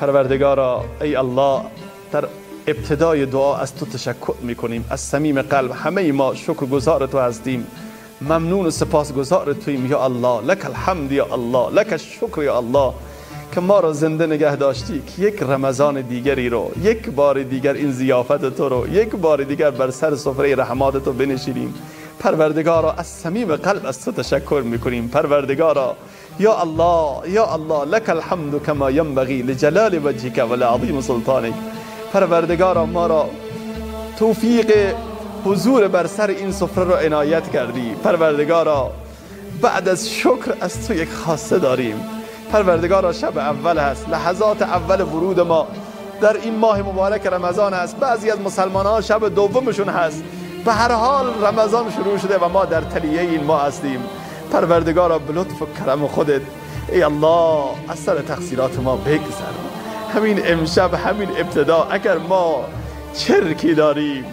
پروردگارا، ای الله، در ابتدای دعا از تو تشکر میکنیم، از صمیم قلب همه ما شکرگزار تو هستیم، ممنون و سپاسگزار توییم یا الله. لک الحمد یا الله، لک الشکر یا الله، که ما را زنده نگه داشتی که یک رمضان دیگری رو، یک بار دیگر این ضیافت تو رو، یک بار دیگر بر سر سفره رحمات تو بنشینیم. پروردگارا، از صمیم قلب از تو تشکر میکنیم. پروردگارا، یا الله، یا الله، لک الحمد کما ینبغی لجلال وجهک و لعظیم سلطانک. پروردگارا، ما را توفیق حضور بر سر این سفره را عنایت کردی. پروردگارا، بعد از شکر از تو یک خواسته داریم. پروردگارا، شب اول هست، لحظات اول ورود ما در این ماه مبارک رمضان است. بعضی از مسلمان ها شب دومشون هست. به هر حال رمضان شروع شده و ما در تلیه این ماه هستیم. پروردگارا، به لطف و کرم خودت ای الله از سر تقصیرات ما بگذر. همین امشب، همین ابتدا، اگر ما چرکی داریم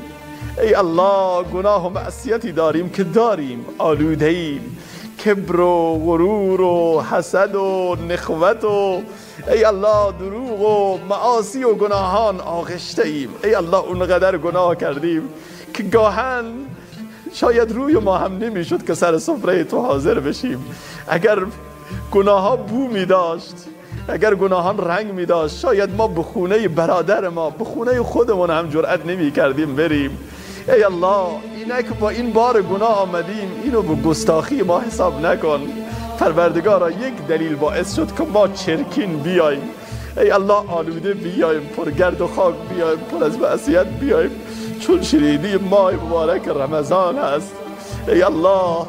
ای الله، گناه و معصیتی داریم که داریم، آلوده ایم، کبر و غرور و حسد و نخوت و ای الله دروغ و معاصی و گناهان آغشته ایم. ای الله اونقدر گناه کردیم که گاهن شاید روی ما هم نمیشد که سر سفره تو حاضر بشیم. اگر گناه ها بو می داشت، اگر گناهان رنگ می داشت، شاید ما به خونه برادر ما، به خونه خودمون هم جرأت نمی کردیم بریم. ای الله، اینک با این بار گناه آمدیم، اینو به گستاخی ما حساب نکن. پروردگارا، یک دلیل باعث شد که ما چرکین بیاییم. ای الله، آلوده بیاییم، پرگرد و خاک بیاییم، پر از معصیت بیاییم، چون شنیدی ماه مبارک رمضان است. ای الله،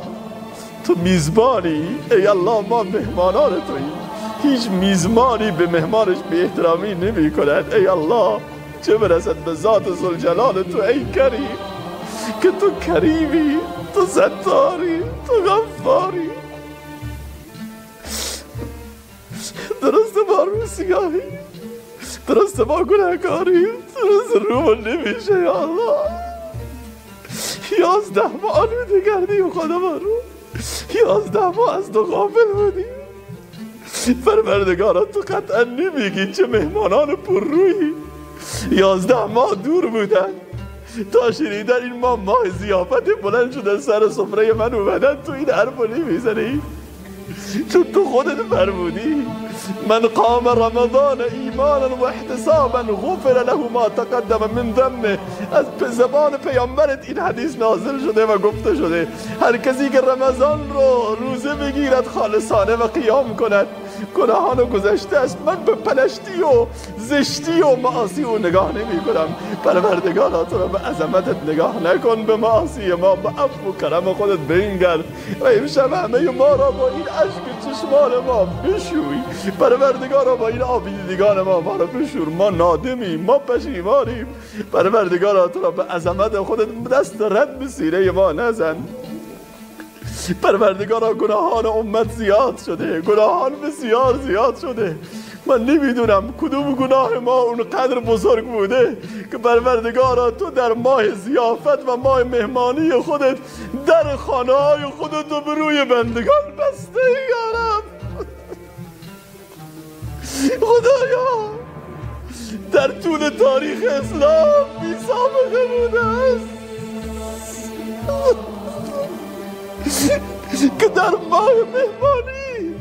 تو میزبانی. ای الله، ما مهمانان توییم. هیچ میزبانی به مهمانش بی احترامی نمی کند. ای الله، چه برسد به ذات ذوالجلال تو ای کریم، که تو کریمی، تو ستاری، تو غفاری. درست ما رو سیاهی، درست ما گناهکاریم، درست رومون نمیشه یا الله. 11 ماه آلوده کردیم خدا ما رو، 11 ماه از تو غافل بودیم. پروردگارا، تو قطعا نمیگی چه مهمانان پر رویی 11 ماه دور بودن تا شنیدن این ماه ماه ضیافت بلند شدن سر سفره من اومدن. تو این حرفو نمیزنی، چون تو خودت فرمودی من قام رمضان ایمانا و احتسابا غفر له ما تقدم من ذنبه. از زبان پیامبرت این حدیث نازل شده و گفته شده هر کسی که رمضان رو روزه بگیرد خالصانه و قیام کند، گناهان گذشته است. من به پلشتی و زشتی و معاصی او نگاه نمی کنم. پروردگارا، تو را به عظمتت نگاه نکن، به معاصی ما به عفو و کرم خودت بنگر و امشب همه ما را با این اشک چشمان ما بشوی. پروردگارا، با این آبیدگان ما را بشور. ما نادمیم، ما پشیمانیم. پروردگارا، تو را به عظمت خودت دست رد به سینه ما نزن. پروردگارا، گناهان امت زیاد شده، گناهان بسیار زیاد شده. من نمیدونم کدوم گناه ما اونقدر بزرگ بوده که پروردگارا تو در ماه ضیافت و ماه مهمانی خودت در خانه های خودت رو به روی بندگان بسته ای یا رب. خدایا، در طول تاریخ اسلام بی سابقه بوده است که در ماه مهمانی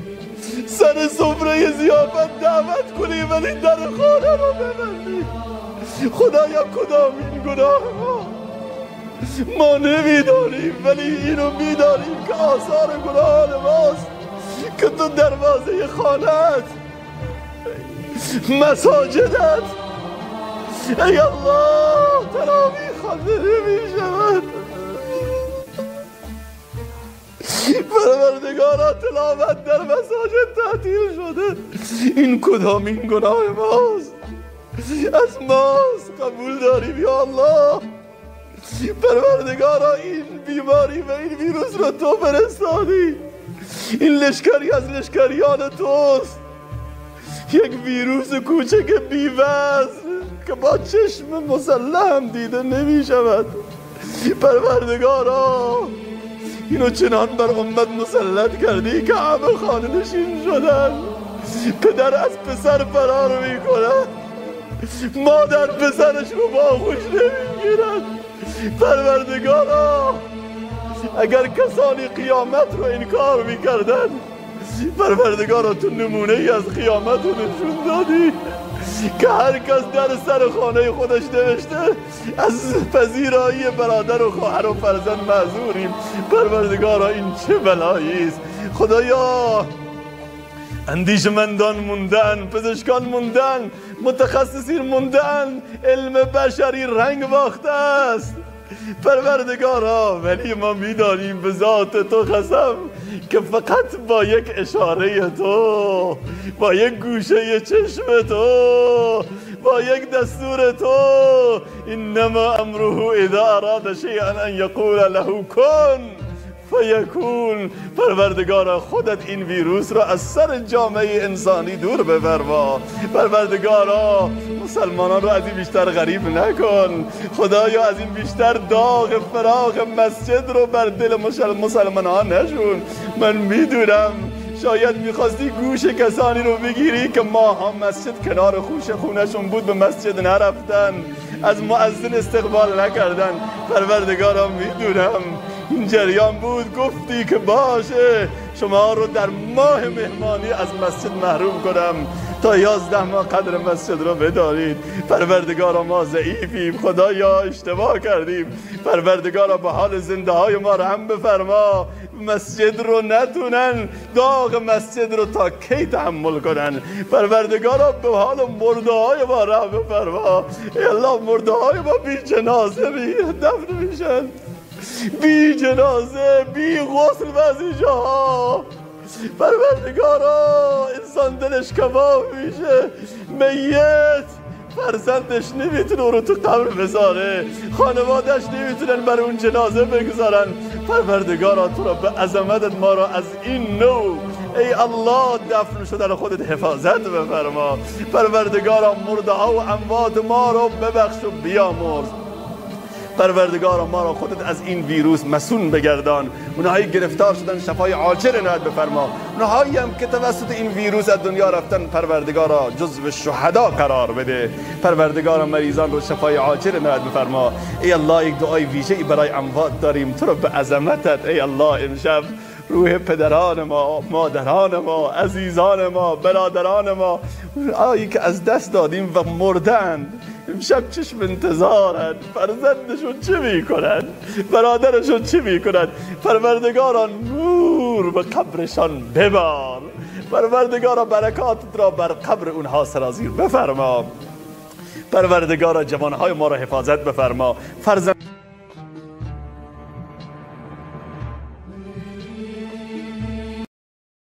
سر سفره ضیافت دعوت کنی ولی در خانه رو ببندی. خدایا، کدام این گناه ما نمیدانیم، ولی اینو میدانیم که آثار گناهان ماست که تو دروازه خانه‌ات، مساجدت، ای الله، تراویح خوانده نمیشود. پروردگارا، تلاوت در مساجد تعطیل شده. این کدام این گناه ماست؟ از ماست، قبول داریم یا الله. پروردگارا، این بیماری و این ویروس رو تو فرستادی. این لشکری از لشکریان توست، یک ویروس کوچک بی‌وزن که با چشم مسلح هم دیده نمی شود. پروردگارا، اینو چنان بر امت مسلط کردی که همه خانه نشین شدن. پدر از پسر فرار میکنه، مادر پسرش رو با آغوش نمیگیرد. پروردگارا اگر کسانی قیامت رو انکار میکردن، پروردگارا تو نمونه ای از قیامت رو نشون دادی که هر کس در سر خانه خودش نوشته از پذیرایی برادر و خواهر و فرزند معذوریم. پروردگارا این چه بلایی است. خدایا اندیشمندان موندن، پزشکان موندن، متخصصین موندن، علم بشری رنگ باخته است. پروردگارا ولی ما میدانیم به ذات تو قسم که فقط با یک اشاره تو، با یک گوشه چشم تو، با یک دستور تو، انما امره اذا اراد شیئا ان یقول له کن فیکون. پروردگارا خودت این ویروس را از سر جامعه انسانی دور بفرما. پروردگارا مسلمانان را از این بیشتر غریب نکن. خدایا از این بیشتر داغ فراق مسجد رو بر دل مسلمانان نشون. من میدونم شاید میخواستی گوش کسانی رو بگیری که ماها مسجد کنار خوش خونشون بود، به مسجد نرفتن، از مؤذن استقبال نکردن. پروردگارا میدونم این جریان بود، گفتی که باشه شما رو در ماه مهمانی از مسجد محروم کنم تا 11 ماه قدر مسجد رو بدارید. پروردگارا ما ضعیفیم، خدایا اشتباه کردیم. پروردگارا به حال زنده های ما رحم بفرما. مسجد رو نتونن، داغ مسجد رو تا کی تحمل کنن. پروردگارا به حال مرده های ما رحم بفرما. ای الله مرده های ما بی جنازه بی دفن میشن، بی جنازه، بی غسل بعضی جاها. پروردگارا انسان دلش کباب میشه، میت فرزندش نمیتونه او رو تو قبر بذاره، خانوادهش نمیتونن بر اون جنازه بگذارن. پروردگارا تو را به عظمتت ما را از این نوع ای الله دفن شدن خودت حفاظت بفرما. پروردگارا مرده ها و اموات ما رو ببخش و بیامرز. پروردگارا ما را خودت از این ویروس مسون بگردان. اونهایی گرفتار شدن شفای عاجل عنایت بفرما. اونهایی هم که توسط این ویروس از دنیا رفتن پروردگارا جزو شهدا قرار بده. پروردگارا مریضان رو شفای عاجل عنایت بفرما. ای الله یک دعای ویژه‌ای برای اموات داریم، تو رو به عظمتت ای الله امشب روح پدران ما، مادران ما، عزیزان ما، برادران ما، آیی که از دست دادیم و مردند، امشب چشم انتظارند، فرزندشون چه میکنند، برادرشون چه میکنند. پروردگارا نور به قبرشان ببار. پروردگارا برکاتت را بر قبر اونها سرازیر بفرما. پروردگارا جوانهای ما را حفاظت بفرما. فرزند